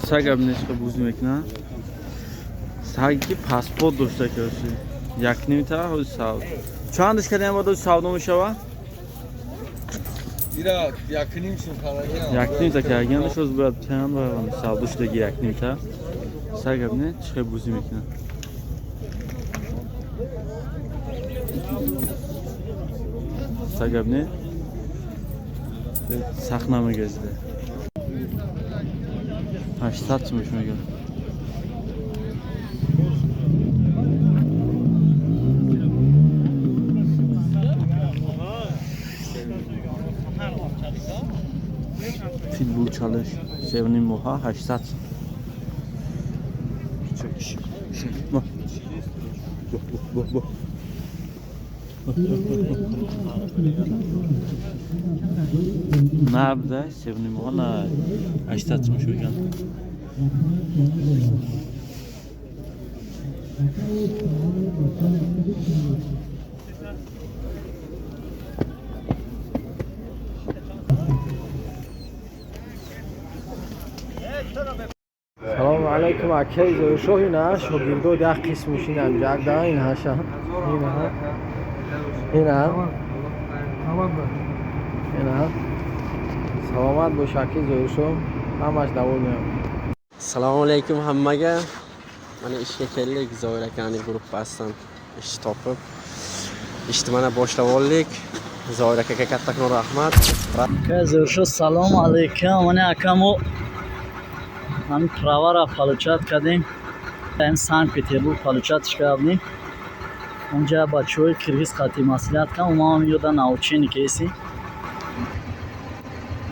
Сага бинешқа буз мекунад. Саги ки паспорт дошта каши. Як нимта ҳози сав. Чандаш кардем баъд савдо мешава? Ира якним сум халагиам. Як нимта кардем, шоз бояд чанд барам савдо шудаги як нимта. Сага бине чӣ хел бузӣ мекунад. Сага бине сахт намегазида. 800 сумаш мегӯяд. Питбул чалаш 3,5 моҳа 800 сум. Бо. Бо, бо, бо. Набда 3,5 моҳа на 800 сум шуган. Салому алайкум, акаи Зоиршоҳ, ина шогирдод як қисм мошинам ҷагда ин ҳаша. Ина. Ина. Ина. Саломат бош, акаи Зоиршоҳ. Ҳамаш давом меёбад. Assalomu alaykum hammaga. Mana ishga keldik. Zoir akani gruppasidan ish topib, ishni mana boshlab oldik. Zoir akaga kattakon rahmat. Зоиршо, салому алейкум. Мана акамо ҳамин правара получать кардем. Ин Санкт-Петербург получатьш кардем. Онҷа бачаҳои киргиз қати маслиҳат кардам. Ма ҳам ёда научение кеси.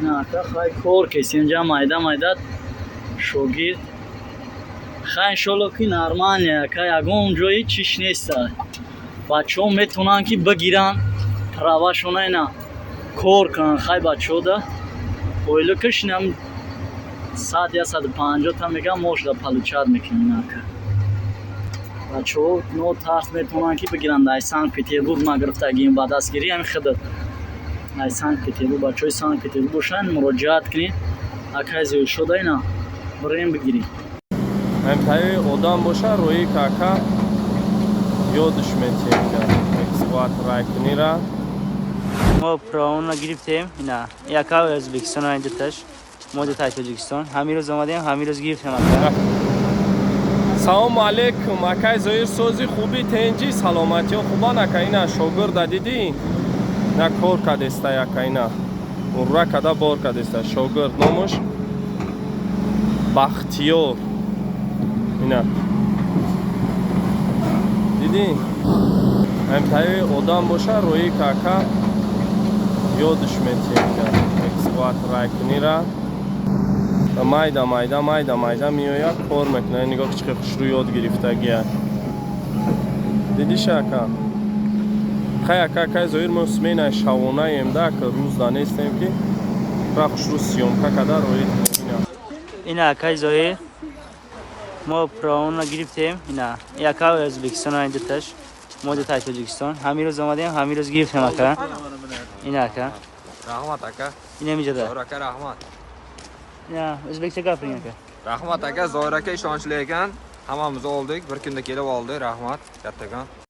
На ака, хай кор кеси. Онҷа майда майда шогирд. Хай, иншолло ки нормально, ака, ягон ҷои чиш неста. Бачаҳо метавонанд ки бигиранд правашона, ина кор кунанд. Хай, бачаҳода ойлукаш инам 100, 150 та мегам мошда получать мекунем, ака. Бачаҳо нотарс метавонанд ки бигиранд. Ай Санкт-Петербург ма гирифтагием ба дастгирӣ ҳами худат. Ай Санкт-Петербург, бачаҳои Санкт-Петербург бошанд, муроҷиат кунед. Акай Зоиршода, ина бирем бигирем. Ҳамтаи одам боша, рӯи кака ёдш метиҳем экскаватор райкунира. Мо правона гирифтем, ина яка Ӯзбекистон ин дуташ, мо дутай Тоҷикистон. Ҳамин рӯз омадем, ҳамин рӯз гирифтем, ака. Салому алейкум, акай Зоир, сози, хуби, тенҷи, саломатиё хубан, ака? Ина шогирда дидӣ, на кор кадеста, ака, ина урра када бор кадеста. Шогирд номуш Бахтиёр. Ина дидӣ, ҳамтаи одам боша, рӯи кака ёдш метиҳем экскаватор райкунира. Майда майда, майда майда меояд, кор мекунад. Нигоҳ, чӣ хушрӯ ёд гирифтагия, дидиша, ака? Хай, ака, акай Зоир, мо сменаи шавонаем да, ака, рӯз да нестем ки ра хушрӯ съёмка када роӣ. Ина, акай Зоир, мо правона гирифтем, ина яка Ӯзбекистон ин дуташ, мо дутай Тоҷикистон. Ҳамин рӯз омадем, ҳамин рӯз гирифтем, ака. Ина, ака. Rahmat, aka. Ина миҷода. Zoir aka, rahmat. Ина o'zbekcha gapiring, aka. Rahmat, aka, Zoir aka ishonchli ekan. Hammamiz oldik, bir kunda kelib oldi. Rahmat, kattakon.